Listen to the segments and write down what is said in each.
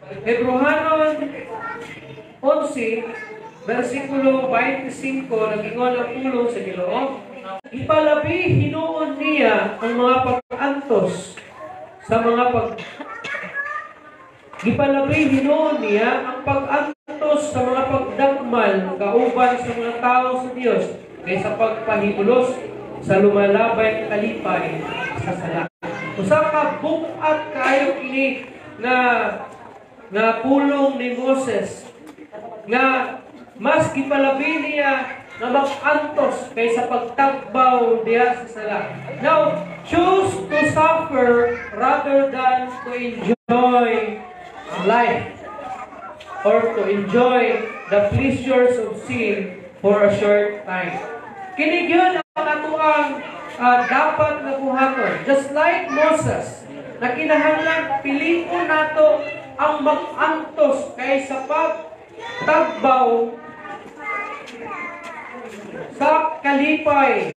Hebrohanon 11, versikulo 25, nag-ingon ang pulong sa Ginoo, "Ipalabi hinuon niya ang mga pag-antos sa mga pag Gipalabi hinuon niya ang pag-antos sa mga pagdagmal kauban sa mga tao sa Dios kaysa pagpahimulos sa lumalabay kalipay sa sala." Usa ka bug-at kaayo kini nga nga pulong ni Moses nga mas gipalabi niya nga mag-antos kaysa pagtagbaw diha sa sala. Now, choose to suffer rather than to enjoy life or to enjoy the pleasures of sin for a short time. Kini gyud ang atoang dapat nga buhaton. Just like Moses, na kinahanglan pilion nato ang mag-antos kaysa pagtagbaw sa kalipay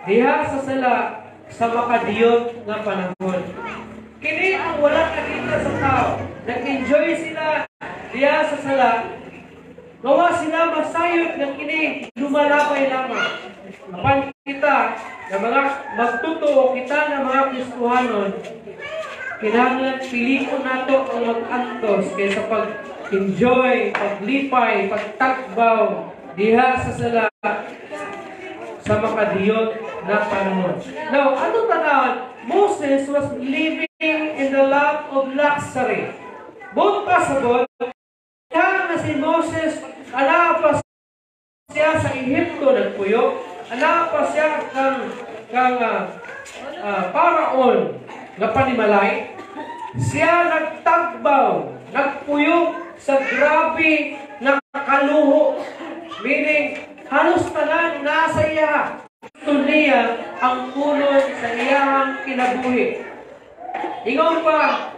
diha sa sala sa makadiyot nga panahon. Kini ang wala nakita sa tao. Nag-enjoy sila diha sa sala. Gawa sila masayod nga kini lumalabay lamang. Apan kita nga mga magtotoo, kita nga mga Kristohanon, kinahanglan pilion nato ang mag-antos kaysa pag-enjoy, paglipay, pagtagbaw diha sa sala sa makadiyot na panahon. Now, ano tanawon? Moses was living in the lap of luxury. Buot pasabot, kaya nga si Moses, ala pa siya sa Ehipto nagpuyo, ala pa siya kang kang Paraon nga panimalay, siya nagtagbaw, nagpuyo sa grabe na kaluho. Meaning, halos tanan nasa iya. Gusto niya ang punon sa iyahang kinabuhi. Ingon pa,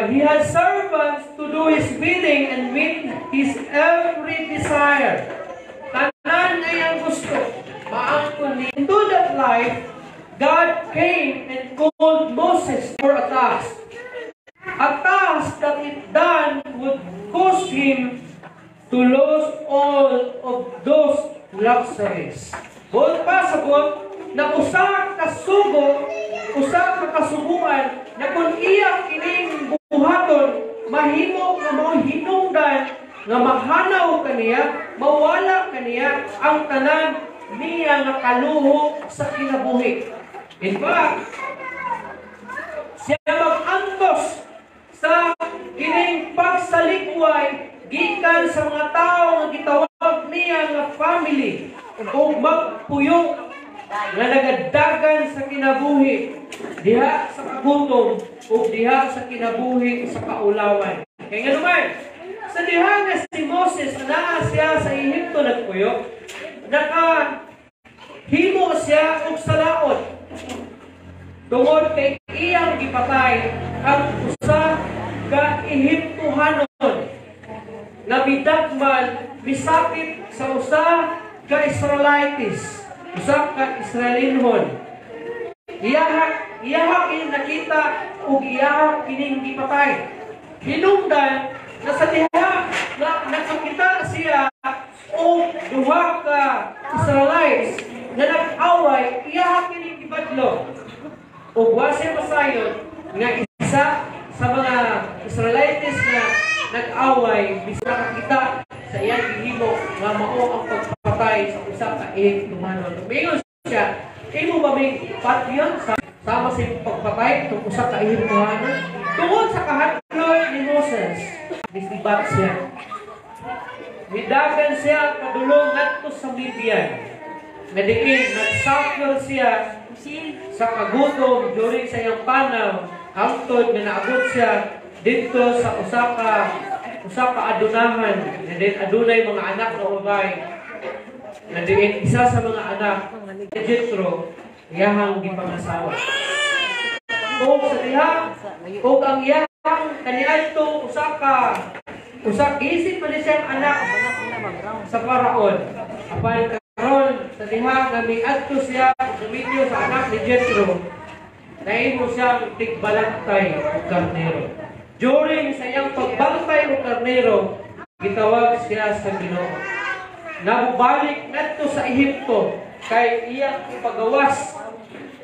he had servants to do his bidding and meet his every desire. Tanan nga iyang gusto, maangkon niya. Into that life, God came and called Moses for a task. A task that, if done, would cause him to lose all of those luxuries. Buot pasabot na usa ka sugo, usa ka kasuguan na kung iya kining buhaton, mahimo nga mao hinungdan nga mahanaw kaniya, mawala kaniya ang tanan niya nga kaluho sa kinabuhi. In fact, siya mag-antos sa kining pagsalikway gikan sa mga tao nga gitawag niya nga family o magpuyo nga nagadagan sa kinabuhi diha sa kagutom o diha sa kinabuhi sa kaulawan. Kaya nga naman, sa diha nga si Moses naa siya sa Ehipto nagpuyo, naka himo siya og salaot tungod kay iyang gipatay ang usa ka Ehiptohanon nga midagman, misakit sa usa ka Israelites, usa ka Israelinhon. Iyaha iyaha kini nakita ug iyaha kining gipatay. Hinungdan na sa diha nga nakakita siya og duha ka Israelites nga nag-away, iyaha kining gibadlo. Ug wa siya masayod nga isa sa mga Israelites na nag-away bisan nakakita sa iyang gihimo nga mao ang pagpatay sa usa ka Ehiptohanon. Mingon siya, "Imo ba may patyon sa sama sa imong pagpatay itong usa ka Ehiptohanon?" Tungod sa kahadlok ni Moses, misibat siya. Midagan siya padulong ngadto sa Midian. Nga diin nag-suffer siya sa kagutom during sa iyang panaw hangtod nga naabot siya didto sa usa ka adunahan nga din adunay mga anak na babae nga diin isa sa mga anak ni Jethro iyahang gipangasawa. O sa diha og ang iyahang kaniadtong usa isip pa ni siyang anak sa Paraon. Apan karon sa diha nga miadto siya dominyo sa anak ni Jethro, nahimo siyang tigbalantay og karnero. During sa iyang pagbantay og karnero, gitawag siya sa Ginoo. Nabubalik ngadto sa Ehipto kay iyang ipagawas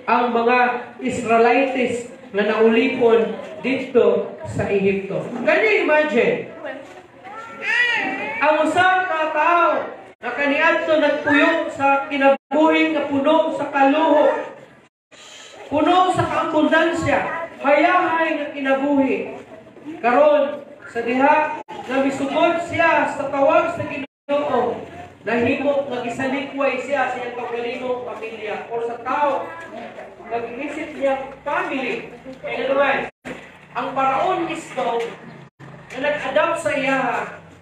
ang mga Israelites nga naulipon didto sa Ehipto. Can you imagine? Ang usa ka tawo na kaniadto nagpuyo sa kinabuhi nga puno sa kaluho, puno sa kaabundansya, hayahay nga kinabuhi. Karon sa diha nga misugod siya sa tawag sa Ginoo, nahimo nga gisalikway siya sa iyang kaugalingong pamilya or sa tao nga giisip niyang family. Kaya naman, ang paraon mismo na nag-adapt sa iya,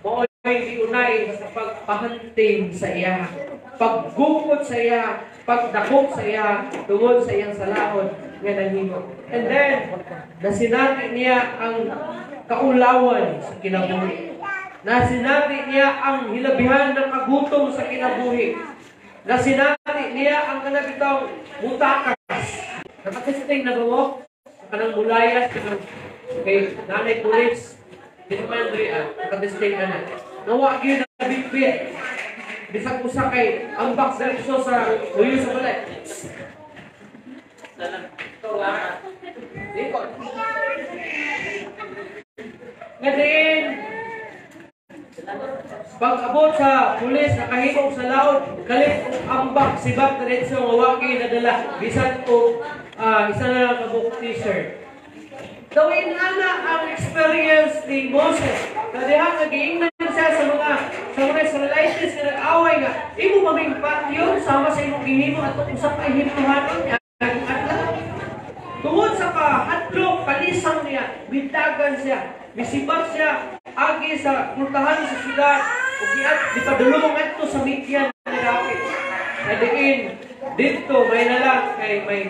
mao'y giunay sa pagpahunting sa iya, paggukod sa iya, pagdakop sa iya, tungod sa iyang salaon nga nahimo. And then, nasinati niya ang kaulawan sa kinabuhi. Nasinati niya ang hilabihan ng kagutom sa kinabuhi. Nasinati niya ang kanabitang mutakas. Nakatesting na ba mo? Kanang mulayas, kanang kay nanay pulis. Di man diri ah, nakatesting ana. Nawa gyud na bitbit. Bisag usa kay ambak diretso sa uyo sa balay. Salamat. Likod. Nga diin, pag-abot sa pulis, nakahimong sa laod, kalit og ambak, sibak diretso nga wa gyud nadala, bisan og isa na lang kabuk T-shirt. Dawin ana ang experience ni Moses. Kadiha nga giingnan siya sa mga Israelites nga nag-away nga imo maming patyon sama sa imong gihimo atong usa ka Ehiptohanon nga adlaw. Tungod sa kahadlok, kalisang niya, bidagan siya, misibak siya, agi sa pultahan sa syudad, ug giat gipadulong ngadto sa Midian nga dapit. Na diin didto may nalang kay may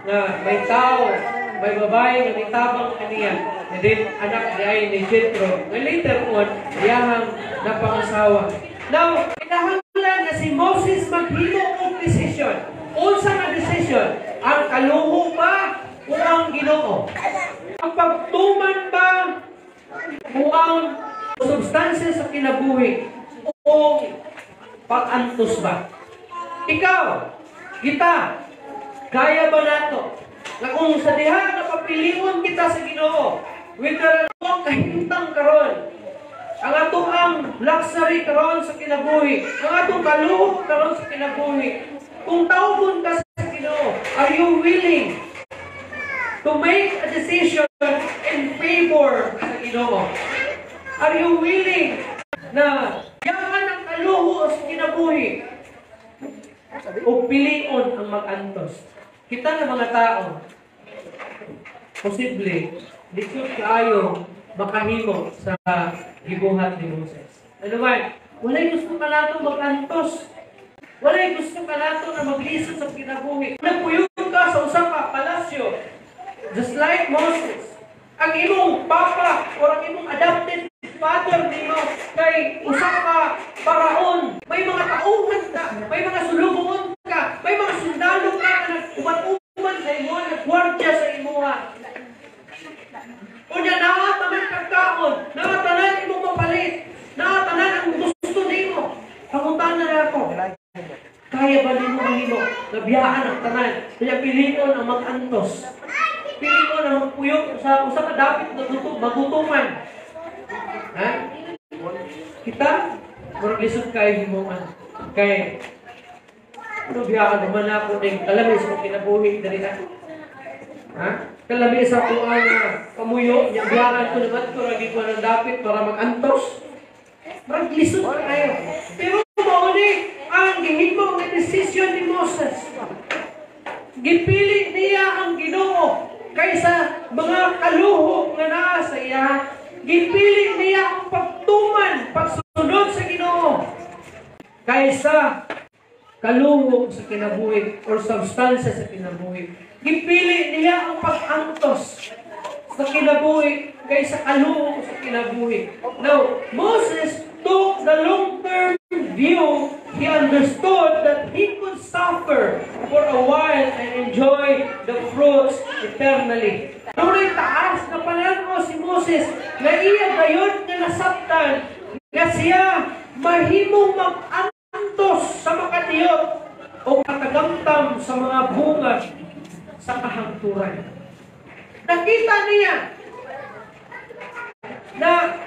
nga may tao, may babae nga mitabang kaniya, na din anak di ay ni Jethro, nga later on iyahang napangasawa. Now, kinahanglan nga si Moses maghimo og decision. Unsa nga decision? Ang kaluho ba o ang Ginoo? Ang pagtuman ba o ang substansya sa kinabuhi o pag-antos ba? Ikaw, kita, kaya ba nato na kung sa diha nga papilion kita sa Ginoo, whether ang kahimtang karon, ang atong ang luxury karon sa kinabuhi, ang atong kaluho karon sa kinabuhi, kung tawgon ka sa Ginoo, are you willing to make a decision in favor sa Ginoo? Are you willing na yaman ang kaluho sa kinabuhi o pilion ang mag-antos? Kita na mga tao, posible, lisod kaayo makahimo sa gibuhat ni Moses. Ano man, walay gusto ka nato mag-antos. Walay gusto ka nato na maglisod sa kinabuhi. Nagpuyo ka sa usa ka palasyo, just like Moses. Ang imong papa or ang imong adopted father nimo kay usa ka paraon. May mga tauhan ka, may mga sulugoon ka, may mga sundalo ka nga nag-uban-uban sa imo, nagguwardya sa imuha. Unya naa tanan pagkaon, naa tanan imong mapalit, naa tanan ang gusto nimo. Pangutana na ako. Kaya ba nimo mahimo na biyaan ang tanan? Kaya pilion ang mag-antos. Pilion ang magpuyo sa usa ka dapit na gutom, magutuman. Ha? Kita murag lisod kay himuan. Kay ano biyaan naman ako ning kalami sa kinabuhi diri na. Ha? Kalami sa ako ang pamuyo, nya biyaan ko naman ko ragi ko ng dapit para mag-antos. Murag lisod kaayo. Pero mao ni ang gihimo nga decision ni Moses. Gipili niya ang Ginoo kaysa mga kaluho nga naa sa iya. Gipili niya ang pagtuman, pagsunod sa Ginoo kaysa kaluho sa kinabuhi or substansya sa kinabuhi. Gipili niya ang pag-antos sa kinabuhi kaysa kaluho sa kinabuhi. Now, Moses took the long-term view. He understood that he could suffer for a while and enjoy the fruits eternally. Adunay taas na pananaw si Moses na iya gayon nga nasabtan nga siya mahimong mag-antos sa makadiyot o katagamtam sa mga bunga sa kahangturan. Nakita niya na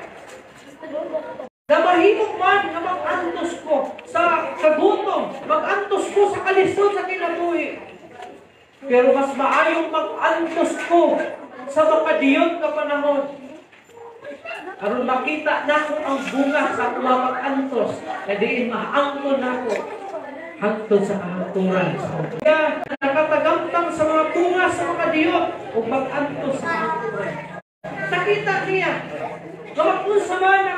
na mahimo man nga mag-antos ko sa kagutom, mag-antos ko sa kalisod sa kinabuhi. Pero mas maayong mag-antos ko sa makadiyot nga panahon. Aron makita nako ang bunga sa akong pag-antos, na diin maangkon nako hangtod sa kahangturan. Kaya nakatagamtam sa mga bunga sa makadiyot o mag-antos sa kahangturan. Nakita niya nga mag-unsa man na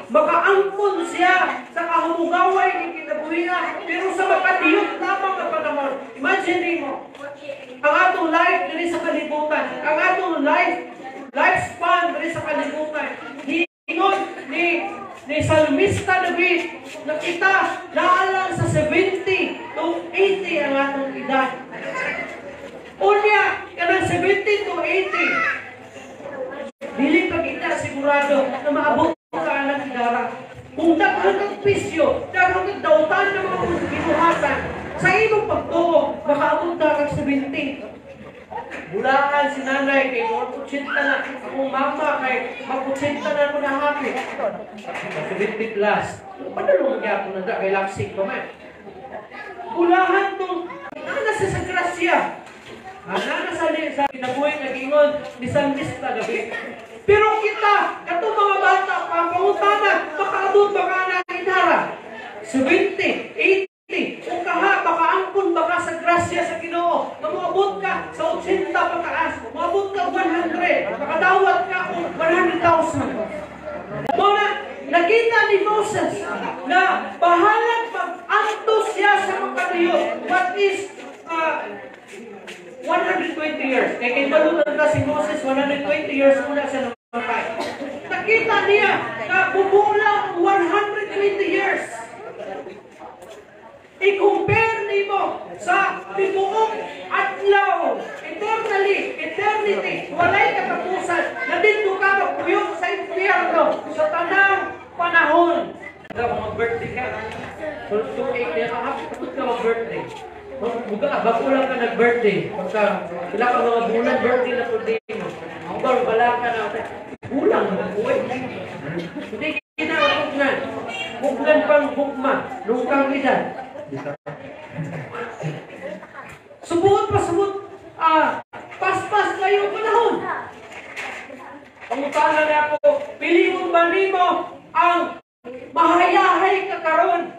makaangkon siya sa kahumugaway ng kinabuhiya, pero sa makadiyot lamang nga panahon. Imagine mo, ang atong life diri sa kalibutan, ang atong lifespan diri sa kalibutan, ingon ni Salmista David na kita naa lang sa 70 to 80 ang atong edad. Unya, kanang 70 to 80, dili pa kita sigurado na maabot ka anang idara. Kung daghan kang bisyo, daghan kang dautan ng mga gibuhatan, sa imong pagtuo, makaabot na kag 70. Bulaan si nanay kay mag-80 na. Akong mama kay mag-80 na ako na happy. 70 plus. Padulong gyapon na da kay laksik pa man. Bulahan tong nana sa grasya. Nana sa kinabuhi nag-ingon ni Salmista David. Pero kita, katong mga bata pa, pangutana, makaabot ba ka na idara? 70, 80, kung kaha, makaangkon ba ka sa grasya sa Ginoo? Nga moabot ka sa 80 pataas, moabot ka 100, makadawat ka og 100,000. Mao na, nakita ni Moses na bahalag mag-antos siya sa makadiyot. What is 120 years? Kaya kay balutan ka si Moses, 120 years muna siya namatay. Nakita niya na bubulang 120 years. I-compare nimo sa tibuok adlaw, eternally, eternity, walay katapusan, na dito ka magpuyong sa impyerno sa tanang panahon. Kung mag-birthday ka, so 2-8 na, happy ka mag-birthday. Buga, bago lang ka nag-birthday. Pagka, pila ka mga bulan, birthday na po din mo. Ang ba, bala ka na, bulang na, uy. Hindi kita hugnan. Hugnan pang hugma, nung kang edad. Subuot pa subot, paspas kayo panahon. Pangutana na ako, pili mo ba nimo ang mahayahay ka karon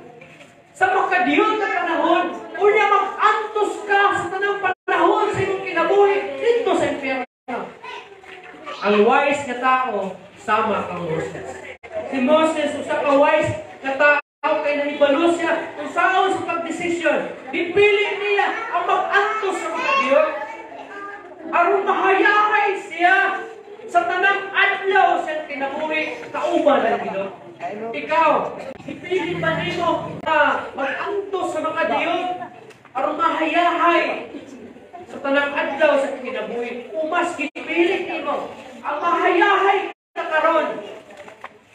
sa makadiyot na panahon, unya mag-antos ka sa tanang panahon sa imong kinabuhi dito sa impyerno? Ang wise nga tao sama kang Moses. Si Moses usa ka wise nga tao kay nahibalo siya kung saon sa pagdesisyon. Gipili niya ang mag-antos sa makadiyot aron mahayahay siya sa tanang adlaw sa kinabuhi kauban ang Ginoo. Ikaw, ipili ba nimo na mag-antos sa makadiyot aron mahayahay sa tanang adlaw sa kinabuhi? O mas gipili nimo ang mahayahay ka karon,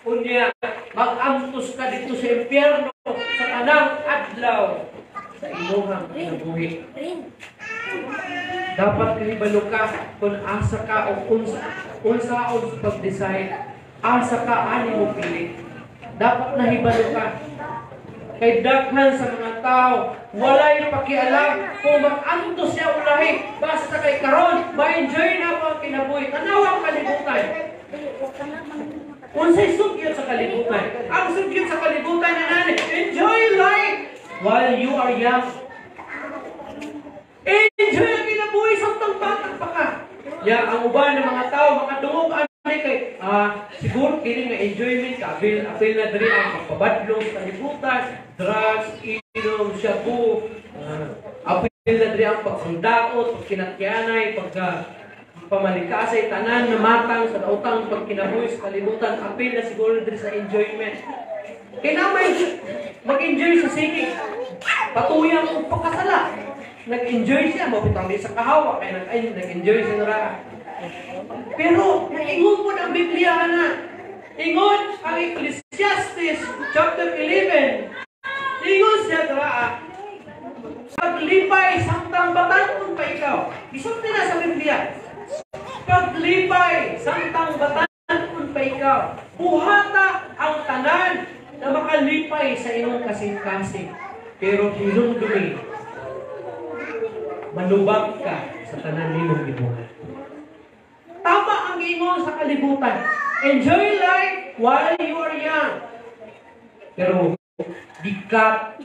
unya mag-antos ka dito sa impyerno sa tanang adlaw sa imong kinabuhi? Dapat kahibalo ka kung asa ka o unsaon sa pag-decide, asa ka ani mo pili. Dapat nahibalo ka. Kay daghan sa mga tao, walay pakialam kung mag-antos siya ulahi, basta kay karon ma-enjoy na ako ang kinabuhi. Tanaw ang kalibutan. Unsay sugyot sa kalibutan? Ang sugyot sa kalibutan na nani, enjoy life while you are young. Enjoy ang kinabuhi samtang bata pa ka. Ya, ang uban ng mga tao makadungog ani kay siguro kini nga enjoyment ka, apil na diri ang pagpabadlong sa kalibutan, drugs, inom, shabu, apil na diri ang pagpandaot, pagkinatyanay, pagka pamalikasay, tanan na matang sa daotang pagkinabuhi sa kalibutan, apil na siguro diri sa enjoyment. Kay namay mag-enjoy sa sige, patuyang og pagkasala. Nag-enjoy siya, mapitang di sa kahawa, kaya nag-enjoy siya nara. Pero naingon po ang Biblia na. Ingon ang Ecclesiastes chapter 11. Ingon siya dira, paglipay samtang batanon pa ikaw. Gisulti na sa Biblia. Paglipay samtang batanon pa ikaw. Buhata ang tanan na makalipay sa imong kasing-kasing. Pero hinumdumi, manubag ka sa tanan nimong gibuhat. Tama ang ingon sa kalibutan. Enjoy life while you are young. Pero gikat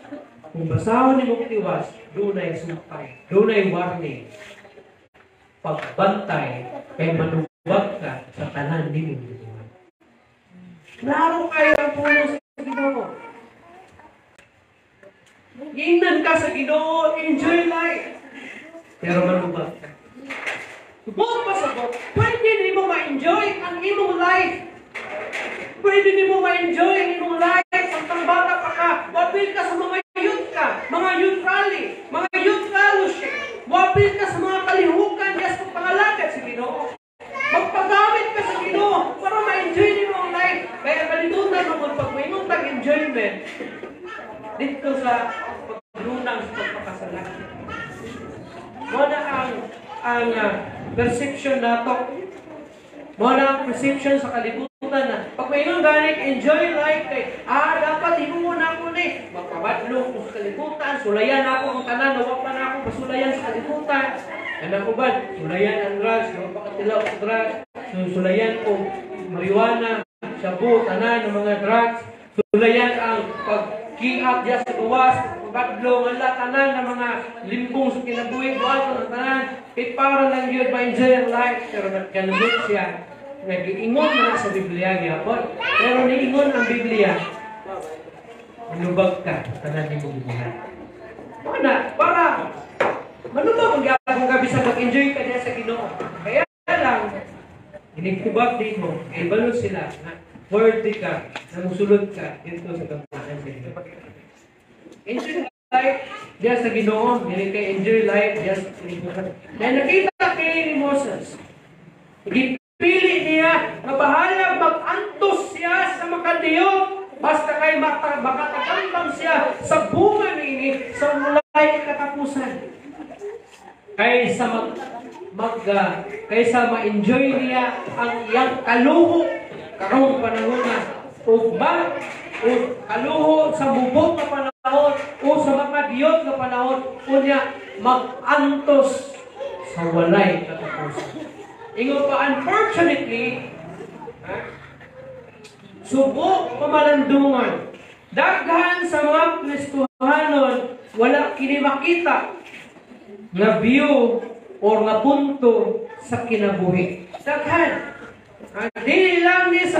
kung basahon nimo tiwas, dunay sumpay, dunay warning. Pagbantay kay manubag ka sa tanan nimong gibuhat. Klaro kayo ang pulong sa Ginoo. Giingnan ka sa Ginoo, enjoy life. Pero manubag ka. Subot pa sabot, pwede nimo ma-enjoy ang imong life. Pwede nimo ma-enjoy ang imong life samtang bata pa ka. Wapil ka sa mga youth ka, mga youth rally, mga youth fellowship. Wapil ka sa mga kalihukan diya sa pangalagad sa Ginoo. Magpagamit ka sa Ginoo para ma-enjoy nimo ang life. Kaya kalibutan mo pag maingon tag enjoyment dito sa paglunang sa pagpakasala. Mao na ang perception nato. Mao na ang perception sa kalibutan na pag maingon gani enjoy life kay dapat himuon ako ni magpabadlong ko sa kalibutan, sulayan ako ang tanan, wa pa na ako masulayan sa kalibutan. Kanang uban, sulayan ang drugs, wa pa katilaw sa drugs, sulayan ko marijuana, shabu, tanan ng mga drugs, sulayan ang pagkiat diya sa gawas, pagkadlong, ala, tanan ng mga limbong sa kinabuhi, buhat ng tanan, kay para lang yun ma-enjoy ang life, pero nagkalubot siya, nag-iingon na sa Biblia gyapon. Pero niingon ang Biblia, manubag ka, tanan nimo gibuhat. Mana, para manubag ang gyapon ka bisan mag-enjoy ka diya sa Ginoo. Kaya lang, inigtubag din mo, ibalo sila na worthy ka, na musulod ka dito sa gamhaan sa Ginoo. Enjoy life diya sa Ginoo, dili kay enjoy life diya sa Ginoo. Dahil nakita kay ni Moses, gipili niya nga bahala mag-antos siya sa makadiyot, basta kay makatakambang siya sa bunga niini sa walay katapusan. Kaysa kaysa ma-enjoy niya ang iyang kaluho karong panahon na ug o kaluho sa mubot na panahon o sa makadiyot na panahon, unya mag-antos sa walay katapusan. Ingon pa, unfortunately, subo pamalandungan, daghan sa mga Kristohanon wala kini makita nga view or nga punto sa kinabuhi. Daghan. Dili lang ni sa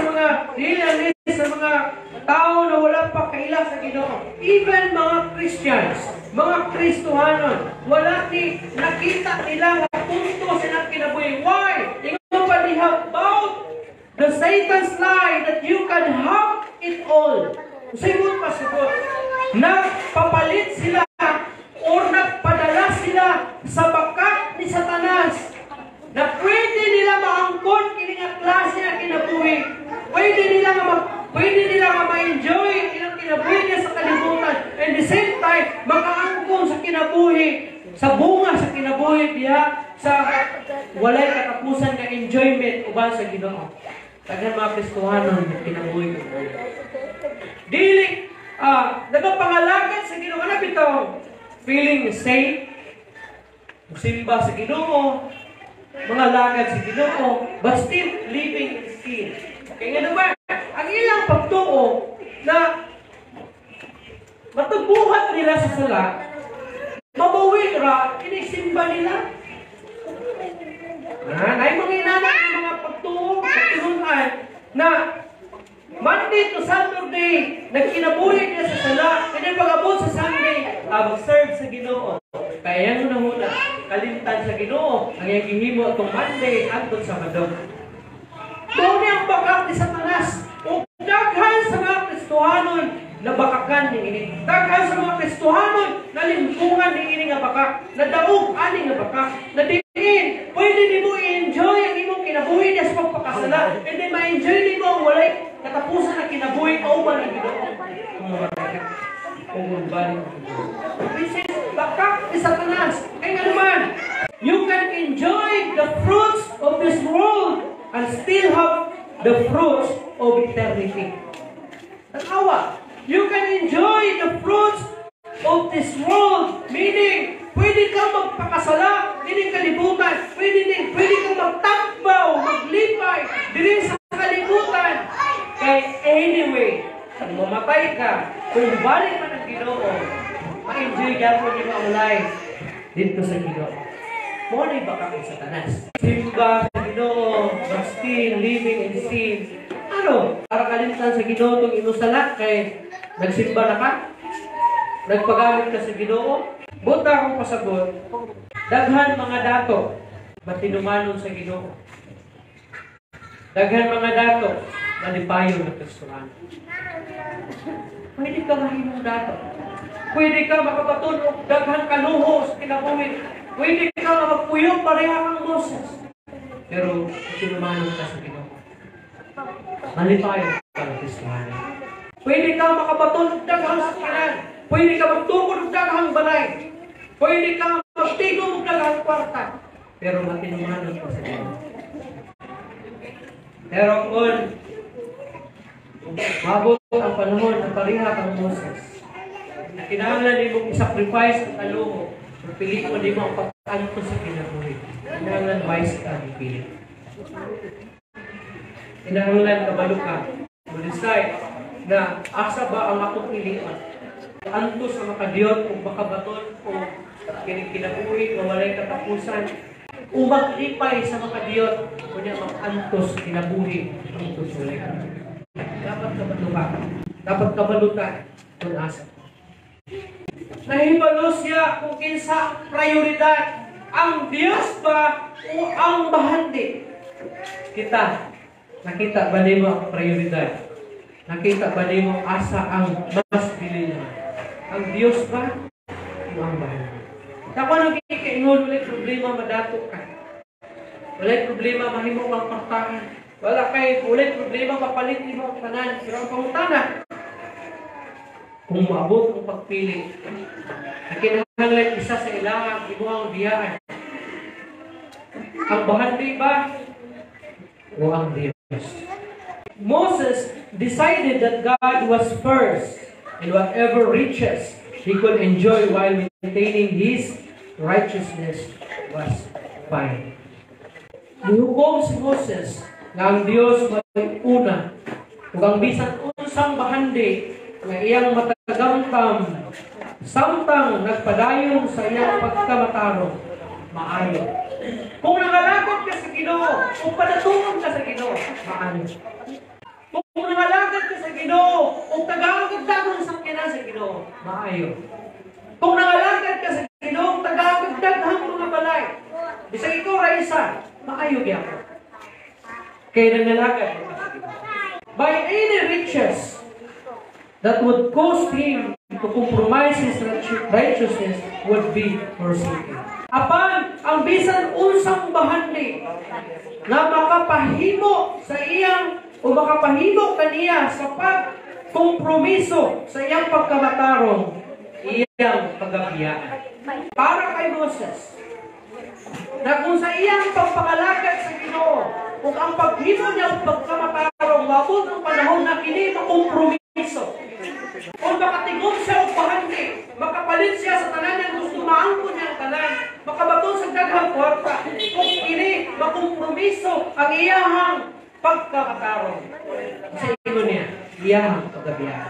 mga tao na wala pa kaila sa Ginoo. Even mga Christians, mga Kristohanon, wala ni nakita nila nga punto sa ilang kinabuhi. Why? Ingon pa, they have bought the Satan's lie that you can have it all. Sigot pa sigot. Nagpapalit sila or nagpadala sila sa bakak ni Satanas na pwede nila maangkon kini nga klase nga kinabuhi. Pwede nila nga ma-enjoy ilang kinabuhi niya sa kalibutan and the same time makaangkon sa kinabuhi, sa bunga sa kinabuhi diha sa walay katapusan nga enjoyment uban sa Ginoo. Daghan mga Kristohanon nga kinabuhi. Dili nagapangalagad sa Ginoo na bitaw feeling safe, musimba sa Ginoo, mga lagad sa Ginoo, but still living in sin. Kaya nga naman, ang ilang pagtuo na matugbuhat nila sa sala, mabawi ra, inisimba nila. Ay mga inana ng mga pagtuo, pagtunuan, na Monday to Saturday, nagkinabuhi niya sa sala, and then pag-abot sa Sunday, mag-serve sa Ginoo. Kaya yan una-una, kalimtan sa Ginoo, ang iyang gihimo itong Monday, antod sa Sabado. Doon niya ang bakak ni Satanas, o daghan sa mga Kristohanon na bakakan ni ini. Daghan sa mga Kristohanon na limbungan ni ini nga bakak, na daog ani nga bakak, na diin, pwede nimo i-enjoy ang imong Katapusan na kinabuhi kauban ang Ginoo. Kung mamatay ka, kung balik ang Ginoo. This is bakak ni Satanas. Kaya nga naman, you can enjoy the fruits of this world and still have the fruits of eternity. Tanawa, you can enjoy the fruits of this world, meaning, pwede kang magpakasala ining kalibutan. Pwede kang magtakbaw, maglipay diri sa kalibutan. Kay anyway, kung mamatay ka, kung balik man ang Ginoo, ma-enjoy gyapon nimo ang life dito sa Ginoo. Mao na bakak ni Satanas. Simba sa Ginoo, but still living in sin. Ano? Para kalimtan sa Ginoo tong imong sala kay nagsimba na ka? Nagpagamit ka sa Ginoo? Buta akong pasabot, daghan mga dato matinumanon sa Ginoo. Daghan mga dato malipayon na Kristohanon. Pwede ka mahimong dato. Pwede ka makabaton og daghan kaluho sa kinabuhi. Pwede ka magpuyong pareha kang Moses. Pero tinumanon ka sa Ginoo, malipayon ka ng Kristohanon. Pwede ka makabaton og daghang sakyanan. Pwede ka magtukod og daghang balay. Pwede ka magtigom og daghang kwarta. Pero matinumanon ka sa Ginoo. Pero kung mabot ang panahon na pareha kang Moses, na kinahanglan nimong i-sacrifice ang kaluho, kung pilion nimo ang pag-antos sa kinabuhi, kinahanglan wise ka ang pili. Kinahanglan kabalo ka, mo decide na asa ba ang akong pilion. Antos sa makadiyot kung makabaton o kining kinabuhi nga walay katapusan o maglipay sa makadiyot kunya mag-antos kinabuhi antos walay katapusan. Dapat kabalo ka. Dapat kabalo ka kung asa. Nahibalo siya kung kinsa ang prioridad. Ang Diyos ba o ang bahandi? Kita, nakita ba nimo ang prioridad? Nakita ba nimo asa ang mas bilin? Ang Diyos ba o ang bahandi? Ako nang kikaingon, walay problema madato ka. Walay problema mahimo kang partahan. Walay problema mapalit nimo ang tanan. Pero ang pangutana, kung maabot ang pagpili, na kinahanglan isa sa ilahang imuhang biyaan. Ang bahandi ba o ang Diyos? Moses decided that God was first and whatever riches he could enjoy while maintaining his righteousness was fine. Nihukom si Moses nga ang Diyos may una ug ang bisan unsang bahandi nga iyang matagamtam samtang nagpadayon sa iyang pagkamatarong, maayo. Kung nangalagad ka sa Ginoo, kung padatuon ka sa Ginoo, maayo. Kung nangalagad ka sa Ginoo, ug tagaan kag daghang sakyanan sa Ginoo, maayo. Kung nangalagad ka sa Ginoo, tagaan kag daghang mga balay, bisag ikaw ra isa, maayo gyapon. Kay nangalagad ka sa Ginoo. By any riches that would cause him to compromise his righteousness would be forsaken. Apan, ang bisan unsang bahandi na makapahimo sa iyang o makapahimo kaniya sa pagkompromiso sa iyang pagkamatarong, iyang pagabiyaan. Para kay Moses, na kung sa iyang pagpangalagad sa Ginoo, kung ang paghimo niya og pagkamatarong, maabot ang panahon na kini makompromiso. Kung makatigom siya og bahandi, makapalit siya sa tanan niyang gusto, maangkon niya ang tanan, makabaton sa daghang kwarta, kung kini makompromiso ang iyahang pagkamatarong, sa ingon niya, iyahang pagabiyaan.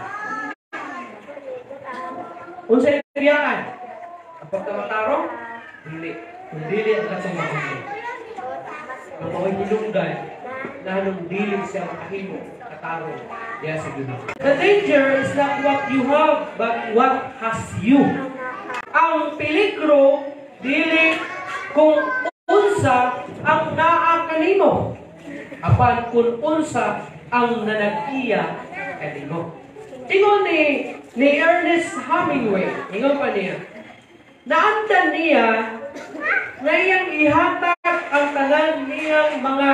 Unsa biyaan? Ang pagkamatarong? Dili. Kung dili ang katong bahandi. Ang mao'y hinungdan na hanong dili siya makahimo katarong diya sa Ginoo. The danger is not what you have, but what has you. Ang peligro dili kung unsa ang naa kanimo, apan kung unsa ang nanag-iya kanimo. Ingon ni Ernest Hemingway, ingon pa niya, naandan niya na iyang ihatag ang tanan niyang mga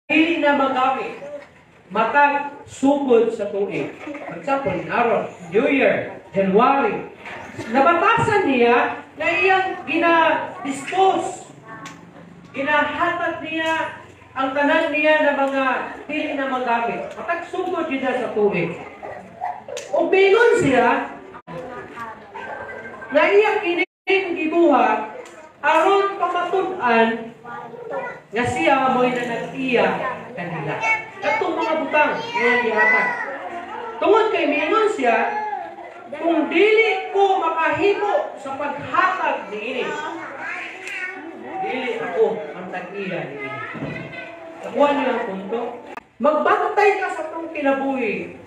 dili na magamit. Matag sugod sa tuig. For example, in aron, New Year, January. Nabatasan niya na iyang gina-dispose. Ginahatag niya ang tanan niya na mga dili na magamit. Matag sugod yun sa tuig. O bingon siya na iyang kining gibuhat aron pamatud-an nga siya mo'y nanag-iya kanila. Katong mga butang nga gihatag. Tungod kay miingon siya, "Kung dili ko makahimo sa paghatag niini, dili ako ang tag-iya niini." Nakuha niyo ang punto? Magbantay ka sa tong kinabuhi.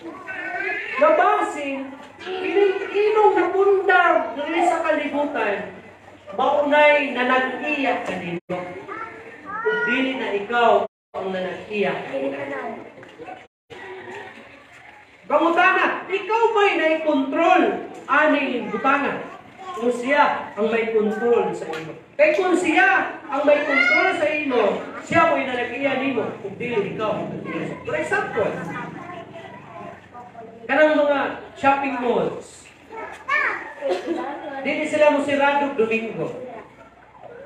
Nabasin, kining imong napundar diri sa kalibutan, maunay na nag-iya kanino. Ug dili na ikaw ang nanag-iya kanila. Pangutana, ikaw ba'y nai-control aning butanga? O siya ang may control sa imo? Kay kung siya ang may control sa imo, siya mo'y nanag-iya nimo, kung dili ikaw ang nag-iya. For example, kanang mga shopping malls, dili sila mo sirado Domingo.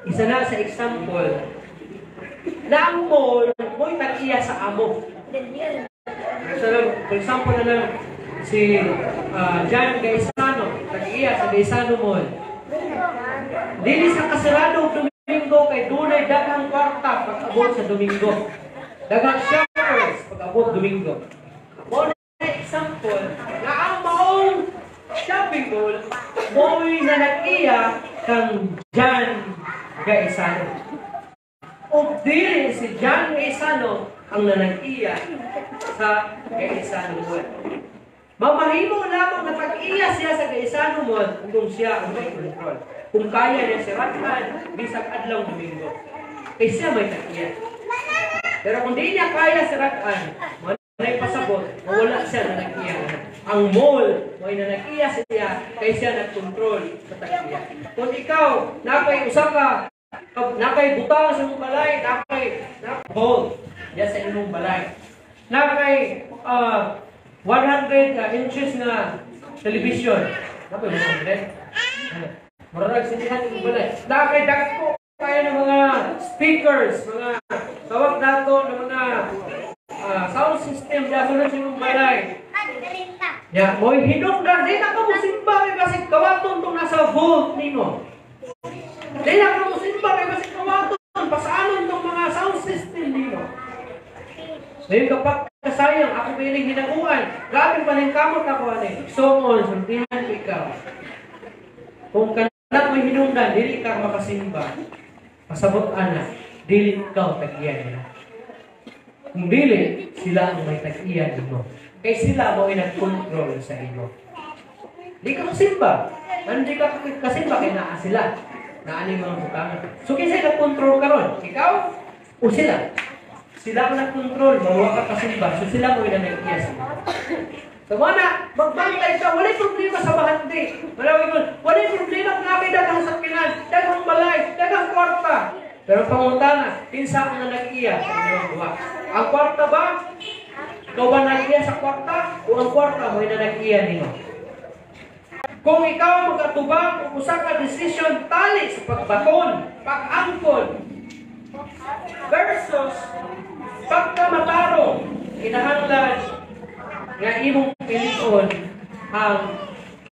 Isa na sa example, na ang mall mo'y tag-iya sa amo. So, for example na lang, si John Gaisano, tag-iya sa Gaisano Mall. Dili sa kasirado og Domingo kay dunay daghang kwarta pag-abot sa Domingo. Daghang shoppers pag-abot Domingo. Mo na example nga ang maong shopping mall mo'y nanag-iya kang John Gaisano. Ug dili si John Gaisano ang nanag-iya sa Gaisano Mall. Mamahimo lamang na pag-iya siya sa Gaisano Mall kung siya ang may control. Kung kaya niya sirahan bisag adlaw Domingo. Kay siya may tag-iya. Pero kung di niya kaya sirahan, walay pasabot, wala siya na nag-iya. Ang mall, may na nag-iya siya, kay siya nag-control sa tag-iya. Kung ikaw, nakay usa ka, nakay butang sa imong balay, nakay gold diya sa imong balay. Nakay 100 inches na television. Napay 100? Murag sindihan imong balay. Nakay dagko kaya ng mga speakers, mga tawag nato ng mga sound system diya sa imong balay. Ya, mo'y hinungdan, di na ka mo simba kay basig kawaton tong nasa vault nimo. Di na ka mo simba kay basig kawaton, pasaanon tong mga sound system nimo. Ngayon kapag kasayang, ako piling hinaguan, grabe paningkamot ako ani. So on, sultihan ko ikaw. Kung kanak mo'y hinungdan, dili ka makasimba. Pasabot ana, dili ikaw tag-iya nila. Kung dili, sila ang may tag-iya nimo. Kay sila mo ay nag-control sa imo. Di ka kasimba. Hindi ka kasimba kay naa sila. Naa ni mga butangan. So kinsay nag-control karon? Ikaw o sila? Sila ang nag-control, mawa ka kasimba. So sila mo ay nag-iya sa imo. So wala, magbantay ka, walay problema sa bahandi. Walay problema kung nakay daghang sakyanan, daghang balay, daghang kwarta. Pero pangutana, kinsa ang nag-iya sa inyong duha? Ang kwarta ba? Ikaw ba nag-iya sa kwarta? O ang kwarta mo ay nag-iya nimo? Kung ikaw mag-atubang o usa ka decision tali sa pagbaton, pag-angkon, versus pagkamatarong, kinahanglan nga imong pilion ang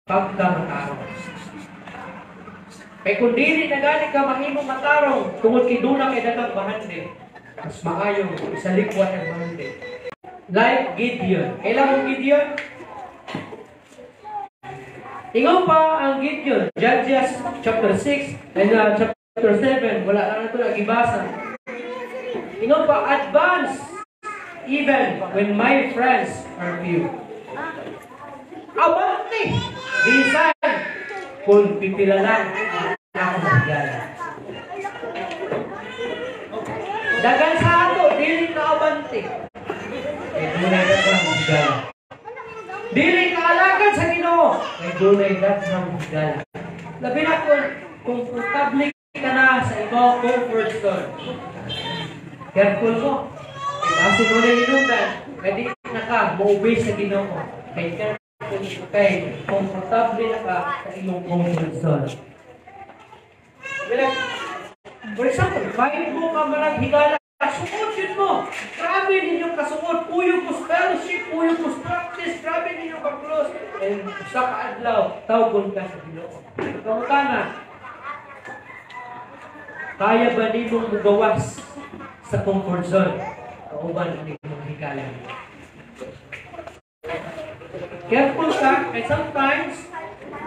pagkamatarong. Kay kung dili na gani ka mahimong matarong tungod kay duna kay daghang bahandi, mas maayo isalikwan ang bahandi. Like Gideon. Kailan mo Gideon? Ingon pa ang Gideon, Judges chapter 6 and chapter 7, wala lang ito nagibasa. Ingon pa, advance even when my friends are few. Abante! Bisan kung pipila lang ang akong higala. Dagan sa ato, dili ka abante. Kay dunay daghang higala. Dili ka alagad sa Ginoo, kay dunay daghang higala. Labi na kung komportable ka na sa imong comfort zone. Careful mo. Kay basi mo na hinungdan, Kay di na ka mo-obey sa Ginoo. Kay careful, kay komportable na ka sa imong comfort zone. Like, for example, five mo ka manag higala, sungod yun mo. Grabe ninyong kasungod. Kuyog mo fellowship, kuyog mo practice, grabe ninyong ka-close. And sa kaadlaw, tawgon ka sa Ginoo. Pangutana, kaya ba nimong mugawas sa comfort zone? Kauban ang imong higala. Careful ka, kay sometimes,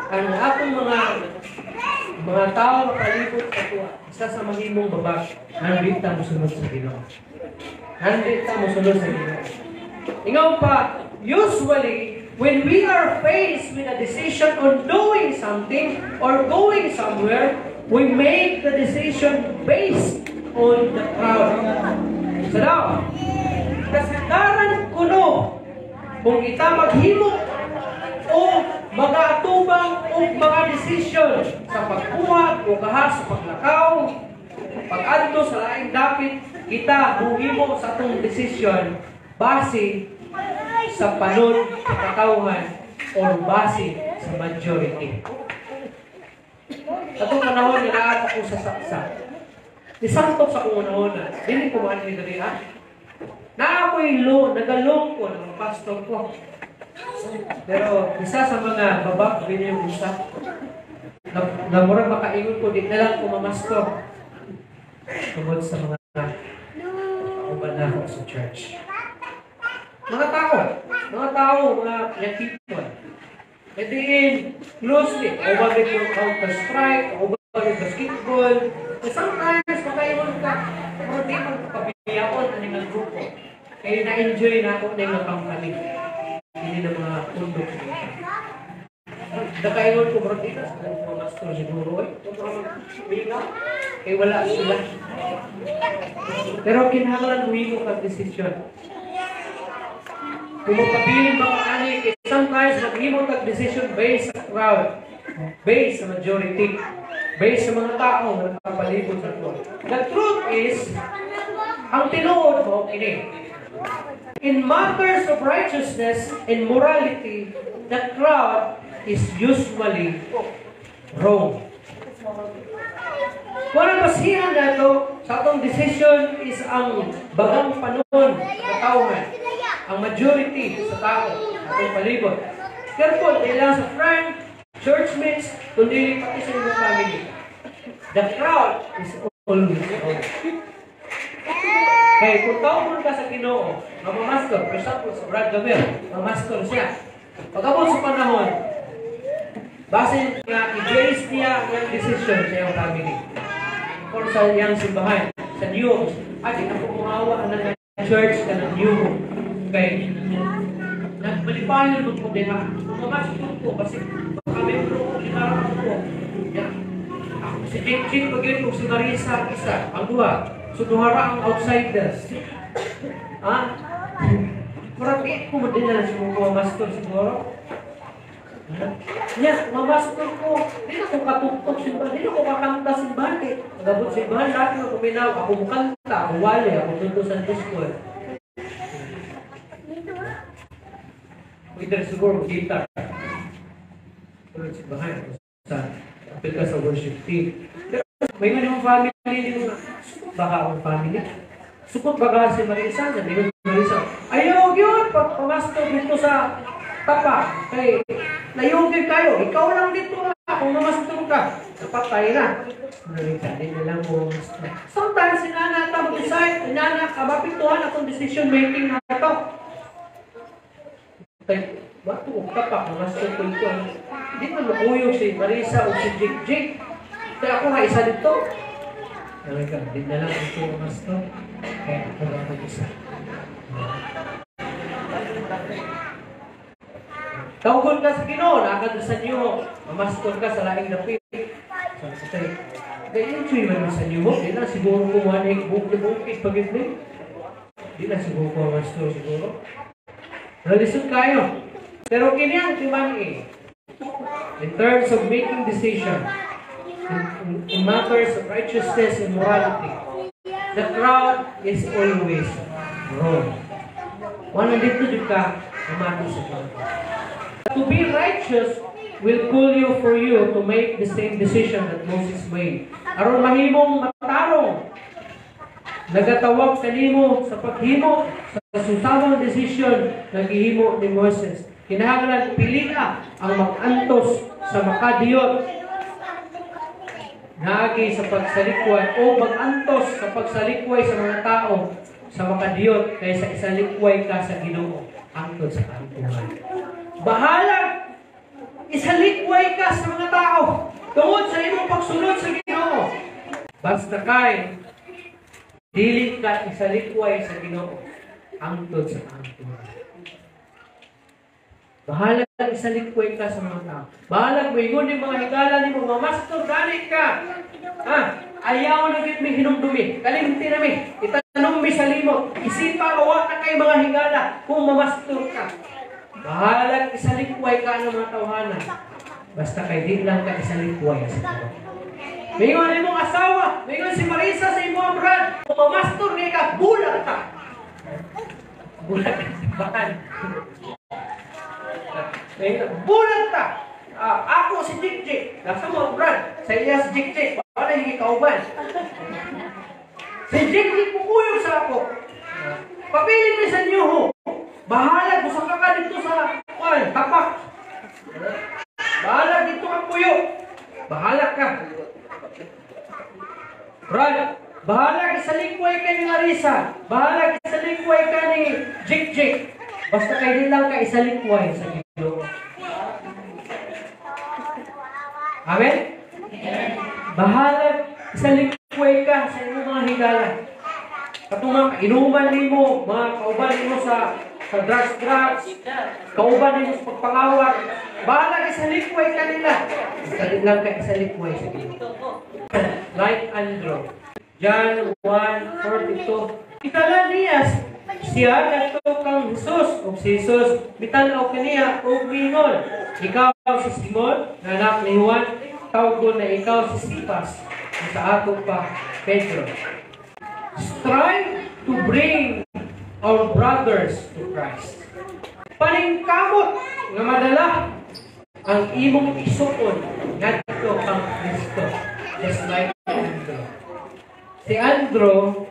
ang atong mga tao makalibot sa tuwa, isa sa mahimong babag, nandito ta mosunod sa Ginoo. Nandito ta mosunod sa Ginoo. Ingaw pa, usually, when we are faced with a decision on doing something or going somewhere, we make the decision based on the crowd. Sa daw, kasagaran kuno, kung kita maghimo o mag-atubang o mga desisyon sa pagbuhat o kahas sa paglakaw, pag-adto sa laing dapit, kita muhimo sa atong desisyon base sa panon sa katawhan or base sa majority. Atong panahon nga naa ko sa saksa. Isangkop sa akong unahona, dili ko man ni diri ah. Naa ko'y lo, nagalong ko ng pastor ko. Pero isa sa mga babag, bini yung isa. Na murag makaingon ko, di na lang ko mamastor. Tungod sa mga kauban na ako sa church. Mga tao, mga young people. At the end, closely, kauban yung Counter-Strike, kauban yung basketball. And sometimes, makaingon ka, pero di man ko pabiyaon ani nga grupo. Kaya na-enjoy na ako na yung company. Hindi na mga pundok. Nakaingon ko, bro, di na sila mga master siguro. Eh. Ito kaya wala sila. Pero kinahanglan mo kag desisyon. Kung magpabilin ba ka ani, kay sometimes maghimo tag decision based sa crowd, based sa majority, based sa mga tao nga nakapalibot sa ato. The truth is, ang tinuod mo kini. In matters of righteousness and morality, the crowd is usually wrong. Kung ano basihan nato sa atong decision is ang bagang panon sa katawhan, ang majority sa tao, atong palibot. Careful, dili lang sa friend, churchmates, kundi pati sa inyong family. The crowd is always wrong. Kaya kung tawgon ka sa Ginoo, mamamastor, for example, sa Brad Gamer, mamamastor siya. Pag-abot sa panahon, basin nga i-base niya ang decision sa iyang family or sa iyang simbahan, sa New Hope. At di na po muhawa ang ng church ka ng New Hope. Kay nagmalipayon mo po din ha. Pumasok ko kasi baka membro ko, lima ra ko. Ya. Ako si Jake Jake pag yun, si Marisa isa, ang duha. So duha ra ang outsiders. Ha? Murag di ko mo din na siguro ko master siguro. Nya, mamastor ko. Di na ko katugtog simbahan, di na ko kakanta simbahan eh. Pag-abot simbahan, lahat na kuminaw. Ako mukanta, ako wali, ako tundo sa school. Either siguro guitar. Tulad simbahan, sa apil ka sa worship team. Pero may mga yung family, di mo na, sukot ba ka akong family? Sukot ba ka si Marisa? Sabi ko si Marisa, ayaw yun, pamasto dito sa tapa. Kay, layugin kayo, ikaw lang dito na, kung mamastor ka, napatay na. Marisa, di na lang mo mamastor. Sometimes, inana ta mag-decide, inana, kabapituhan akong decision making na ito. Kay, bato og tapak, mamastor ko ito. Hindi man makuyog si Marisa o si Jake Jake. Kaya ako nga isa dito. Talaga, di na lang ito mamastor. Kaya ako lang mag-isa. Tawgon ka sa Ginoo, naa ka sa New Hope, mamastor ka sa laing dapit. Sabi sa tayo, kaya enjoy man sa New Hope, di na siguro kumuha na yung bukid pag hindi. Di na siguro ko mamastor siguro. Nalisod kayo. Pero kini ang timang eh. In terms of making decision, in matters of righteousness and morality, the crowd is always wrong. Wala dito jud ka mamati sa Ginoo. To be righteous will call you for you to make the same decision that Moses made. Aron mahimong matarong, nagatawag kanimo sa paghimo sa susamang desisyon nga gihimo ni Moses. Kinahanglan pilia ang mag-antos sa makadiyot naagi sa pagsalikway o mag-antos sa pagsalikway sa mga tao sa makadiyot kaysa isalikway ka sa Ginoo hangtod sa kahantungan. Bahala isalikway ka sa mga tao tungod sa imong pagsunod sa Ginoo. Basta kay dili ka isalikway sa Ginoo hangtod sa kahantungan. Bahala isalikway ka sa mga tao. Bahala moingon ni mga higala nimo, mamastor gani ka. Ha? Ayaw na gid mi hinumdumi. Kalimti na mi. Itanom mi sa limot. Isipa wa na kay mga higala kung mamastor ka. Bahala isalikway ka ng mga tawhana. Basta kay di lang ka isalikway sa Ginoo. Mingon imong asawa, mingon si Marisa sa imong brad, kung mamastor kay ka, bulag ka. Bulag ka simbahan. Bulag ta. Ako si Jik Jik. Nasa mo, Brad. Sa iya si Jik Jik. Wala hingi kauban. Si Jik Jik pupuyog sa ako. Pabilin mi sa inyo. Bahala, gusto ka ka dito sa kwan, tapak. Bahala dito ka puyo. Bahala ka. Brad, bahala ka sa likway ka ni Marisa. Bahala ka sa likway ka ni Jik Jik. Basta kayo din lang ka isalikway sa Ginoo. Amen? Bahala isalikway ka sa imong mga higala. Katong mga inuman nimo, mga kauban nimo sa drugs, kauban nimo sa pagpangawat, bahala ka isalikway ka nila. Basta din lang ka isalikway sa Ginoo. Like Andrew. John 1:42. Itala niya siya kadto kang Jesus ug si Jesus mitan-aw kaniya ug miingon, ikaw si Simon nga anak ni Juan, tawgon na ikaw si Cephas, sa ato pa Pedro. Strive to bring our brothers to Christ. Paningkamot nga madala ang imong igsuon ngadto kang Kristo, just like Andrew. Si Andrew,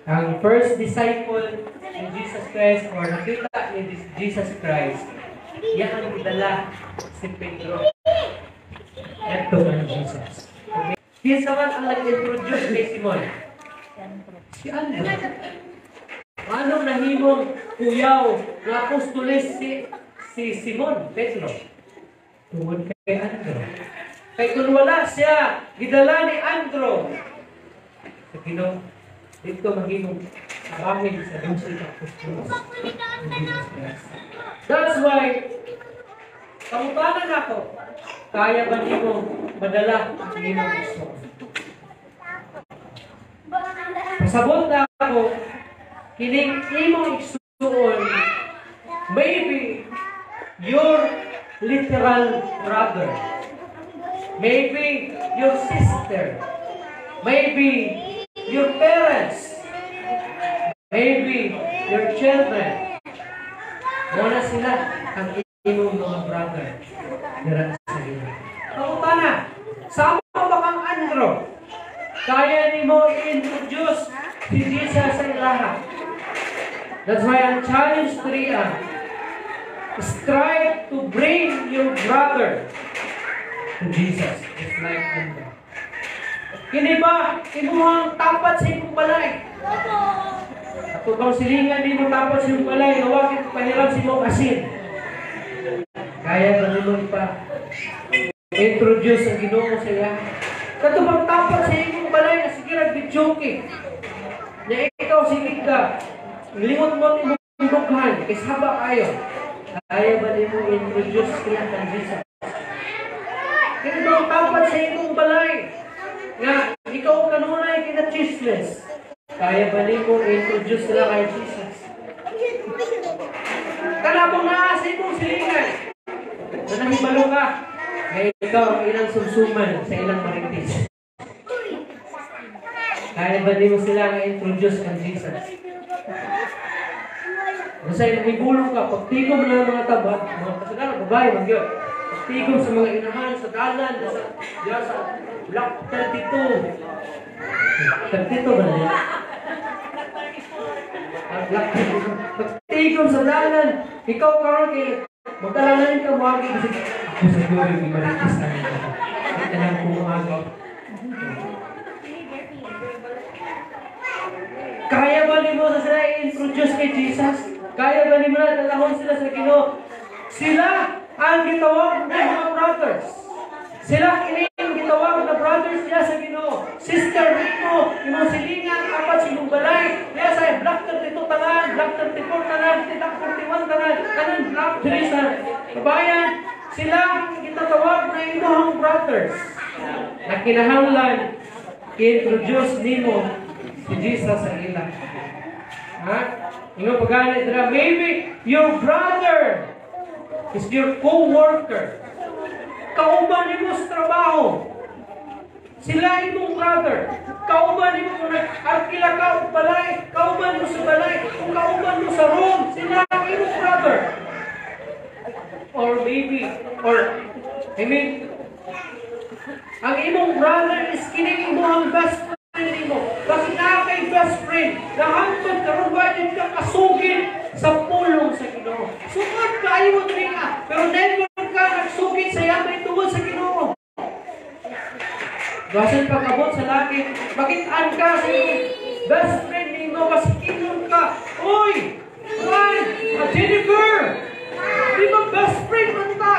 ang first disciple ni Jesus Christ or nakita ni Jesus Christ, yan ang gidala si Pedro ngadto kang Jesus. Okay. Kinsa man ang nag-introduce kay Simon? Si Andrew. Anong nahimong kuyaw nga apostoles si Simon Pedro? Tungod kay Andrew. Kay kung wala siya, gidala ni Andrew sa Ginoo, dito mahimong kabahin sa 12 ka apostoles. That's why, pangutanan ako, kaya ba nimo madala ang imong igsoon? Pasabot na ako, kining imong igsuon, maybe your literal brother, maybe your sister, maybe your parents, maybe your children. Muna sila ang imong mga brother dira sa Ginoo. Pangutana, sama ba kang Andrew? Kaya nimo i-introduce si Jesus sa ilaha. That's why ang challenge 3, strive to bring your brother to Jesus. Just like Andrew. Kini ba imuhang tapat sa imong balay? Ato bang silingan nimo tapat sa imong balay, nga wa pahiram sa imong asin? Kaya ba nimo ipa introduce ang Ginoo sa iya? Kato bang tapat sa imong balay na sige ra videoke? Nya ikaw sige ka, limot mo ang imong dughan, kay saba kayo. Kaya ba nimo introduce sila kang Jesus? Kini bang tapat sa imong balay nga ikaw kanunay kina-chismes? Kaya ba nimo introduce sila kay Jesus? Kanabang naa sa imong silingan, na nahibalo ka nga ikaw ang ilang sumsuman sa ilang marites. Kaya ba nimo sila nga introduce kang Jesus? Basta nahibulong ka, pagtigom na mga tabat, mga kasagaran, babae, man gyud. Pagtigom sa mga inahan, sa dalan, sa Block 32. 32 ba na yan? Block 32. Pagtigom sa dalan, ikaw karon kay magdalanan ka mo kasi ako sa Diyos yung maritis na nito. Hindi lang ko moagi. Kaya ba nimo sa sila i-introduce kay Jesus? Kaya ba nimo na dalahon sila sa Ginoo? Sila ang gitawag na mga brothers. Sila kini ang gitawag na brothers niya sa Ginoo. Sister nimo, imong silingan apat sa imong balay. Niya sa Block 32 tanan, Block 34 tanan, Block 41 tanan, tanan Block 3 sa kabayan. Sila ang gitatawag na imong brothers. Na kinahanglan i-introduce nimo si Jesus sa ila. Ha? Ingon pagani dira, maybe your brother is your co-worker. Kauban nimo sa trabaho. Sila imong brother. Kauban nimo kung nag-arkila ka og balay, kauban mo sa balay, kung kauban mo sa room, sila ang imong brother. Or maybe, or I mean, ang imong brother is kining imong best friend nimo. Kasi naa kay best friend, nahangtod karon wa jud ka kasugid sa pulong sa Ginoo. Sugod kaayo diri ka, pero never ka nagsugid sa iyang tungod sa Ginoo. Basin pag-abot sa langit, makit-an ka sa imong best friend nimo kasi kinon ka. Uy! Uy! Jennifer! Di ba best friend man ta?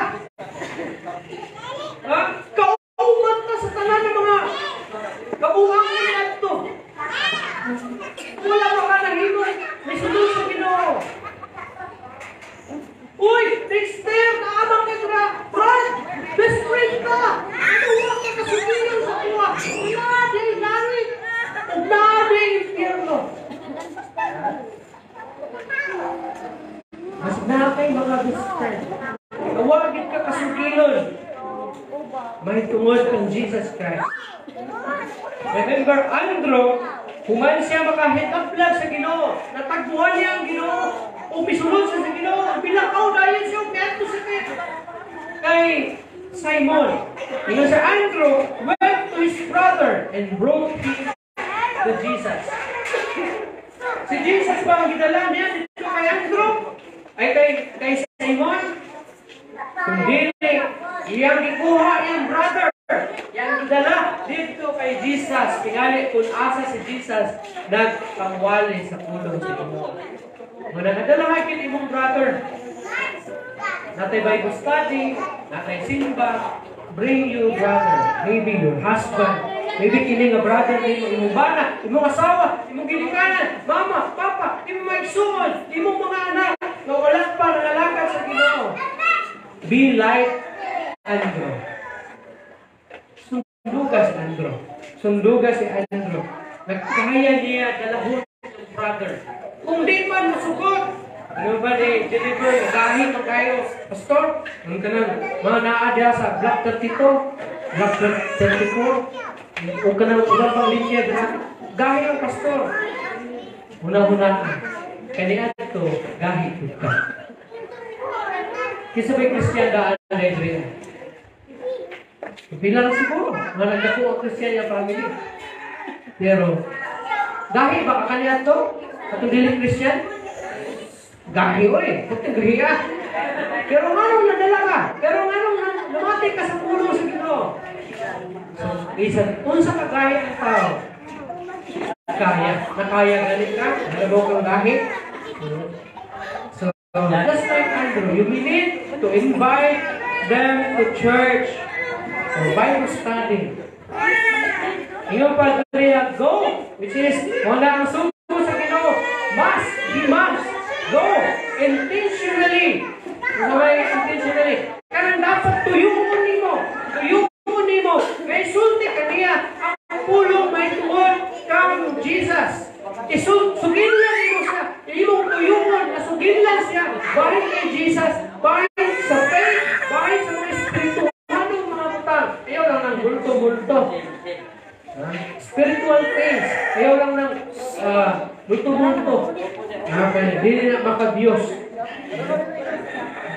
Ha? Kauban ta sa tanan ng mga kabuhang niadto. Wala pa ka nahimo, may sulod sa Ginoo. Uy! Dexter! Naamang ka dira! Brad! Best friend ka! Ano wala ka kasugilan sa kuha? Naa day langit! Ug naa day impyerno! Mas naa kay mga best friend. Nawagit ka kasugilon. May tungod kang Jesus Christ. Remember, Andrew, human siya makahitaplag sa Ginoo. Natagbuhan niya ang Ginoo. O misulod siya sa Ginoo. Bilakaw dayon siya. Miadto siya kay Simon. Ingon si Andrew went to his brother and brought him to Jesus. Si Jesus ba ang gidala niya dito kay Andrew? Ay kay Simon? Kung dili, iyang gikuha iyang brother. Iyang gidala dito kay Jesus. Tingali kung asa si Jesus nagpangwali sa pulong sa Ginoo. Muna nadala kay imong brother. Natay Bible study, natay simba, bring your brother, maybe your husband, maybe kini nga brother nimo, imong bana, imong asawa, imong ginikanan, mama, papa, imong mga igsuon, imong mga anak nga wala pa nangalakad sa Ginoo. Be like Andrew. Sunduga si Andrew. Sunduga si Andrew. Nagkaya niya dalahon ng brother. Kung di man masugot, ano ba ni Jennifer, nagahin man kayo, pastor? Ang kanang mga naa diha sa Block 32, Block 34, o kanang uban pang linya diha. Gahi ang pastor. Una-una, kaniadto gahi pud ka. Kinsa bay Christian daan na diri? Pila lang siguro, mga nagdako ang Christian nga family. Pero gahi ba ka kaniadto? Katong dili Christian? Gahi oy, puti gahi ah. Pero nganong nadala ka? Pero nganong namati ka sa pulong sa Ginoo? So, bisan unsa ka gahi ang tao? Kaya, nakaya ganit ka, nalabaw kang gahi. So, just like Andrew, you need to invite them to church or Bible study. Ingon pa diri, go, which is wala ang sugo sa Ginoo. Must, he must go intentionally. Intentionally. Kanang dapat tuyuon nimo. Tuyuon nimo. Kay sulti kaniya ang pulong may tungod kang Jesus. Sugin lang nimo siya. Imong tuyuon na sugin lang siya. Bahin kay Jesus, bahin sa faith, bahin sa mga espirituhanong mga butang. Ayaw lang ng bulto-bulto. Spiritual things. Ayaw lang ng bulto-bulto. Nakakaya, dili na maka-Diyos.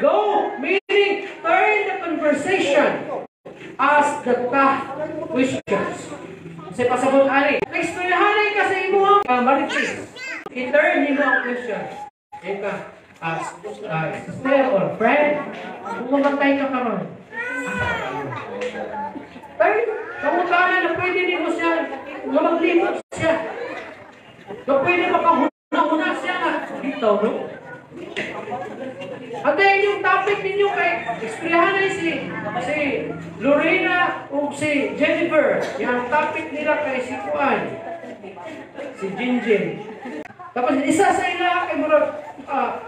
Go! Meaning, turn the conversation. Ask the tough questions. Kasi pasabot ani. Naistoryahanay ka sa imuhang marites. I-turn nimo ang question. Ayun ka, sister or friend, kung mamatay ka karon, turn, pangutana na pwede nimo siya, nga maglibot siya. Na pwede makahuna-huna siya nga, dito, no? At then, yung topic ninyo kay, istoryahan si Lorena o si Jennifer. Yung topic nila kay si Kuan, si Jinjin. Tapos isa sa ila kay murag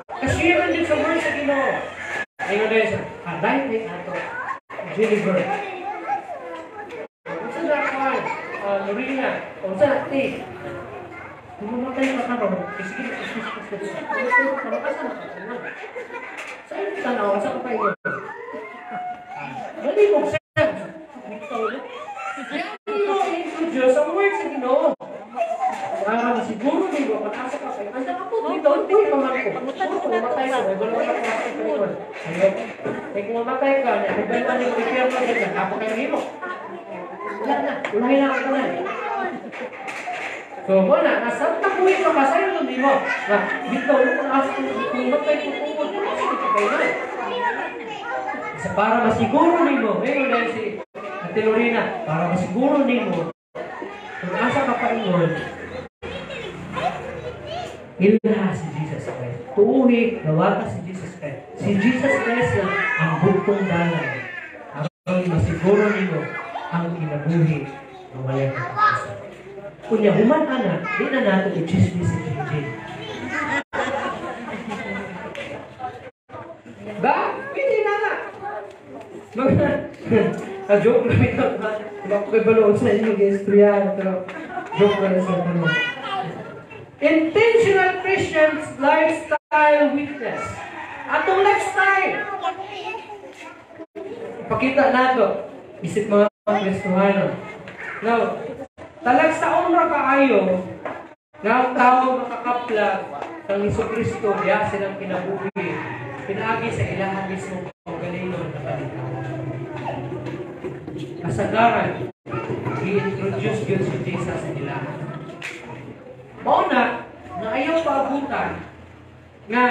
kashiran din sa word sa Ginoo. Ayun na siya. Right ni ato Jennifer. Unsa na kuan? Lorena, unsa na ti? Kung mamatay ka karon, eh, sige, excuse, excuse, excuse. Mamatay ka karon, asa na ka? Sa iyong tanaw, asa ka pa yun? Malibog siya. Kaya mo introduce ang word sa Ginoo. Para masiguro nimo kung asa ka pa. Anda ka po dito, hindi pa man ko. Kung mamatay ka, may balo ka sa Panginoon. Ayun. Kaya kung mamatay ka, may balo ni prepare ka din, ako kayo nimo. Wala na, ulahin na ako na. So, wala, nasa tabuhin ka ba, sa'yo lang nimo. Na, dito, kung asa kung matay ko tungkol, kung asa ka kayo na. Sa para masiguro nimo, ngayon dahil si Ate Lorena, para masiguro nimo, kung asa ka paingon, ilha si Jesus Christ. Tuuhi, gawata si Jesus Christ. Si Jesus Christ lang ang bugtong dalan. Aron masiguro nimo ang kinabuhi na walay katapusan. Kunya human ana, di na nato i-chismis si Jinjin. Ba? Pwede na na. Joke lang ito. Wala ko kayo baloon sa inyo, guys. Pero joke lang sa inyo. Intentional Christians lifestyle witness. Atong lifestyle. Pakita nato. Isip mga Kristohano. Now, talag sa onra kaayo nga ang tao makakapla kang Hesukristo diya silang kinabuhi pinaagi sa ilahan mismo kaugalingon na balita. Kasagaran, i-introduce yun si Jesus sa ilahan. Mao na, nga ayaw paabutan nga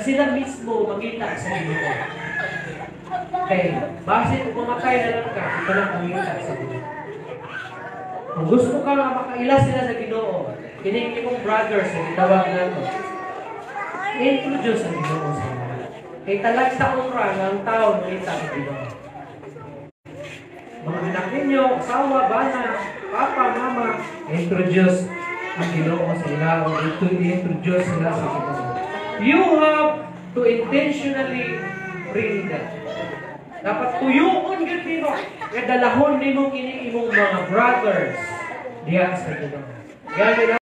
sila mismo makita sa Ginoo. Kay base kung mamatay na lang ka, ito lang makita sa Ginoo. Kung gusto ka nga makaila sila sa Ginoo, kining imong brothers na gitawag nato, introduce ang Ginoo sa ila. Kay talag sa onra nga ang tao makita sa Ginoo. Mga anak ninyo, asawa, bana, papa, mama, introduce ang Ginoo sa ila o introduce sila sa Ginoo. You have to intentionally bring them. Dapat tuyuon gyud nimo, nga dalahon nimo kini imong mga brothers diha sa Ginoo. Gani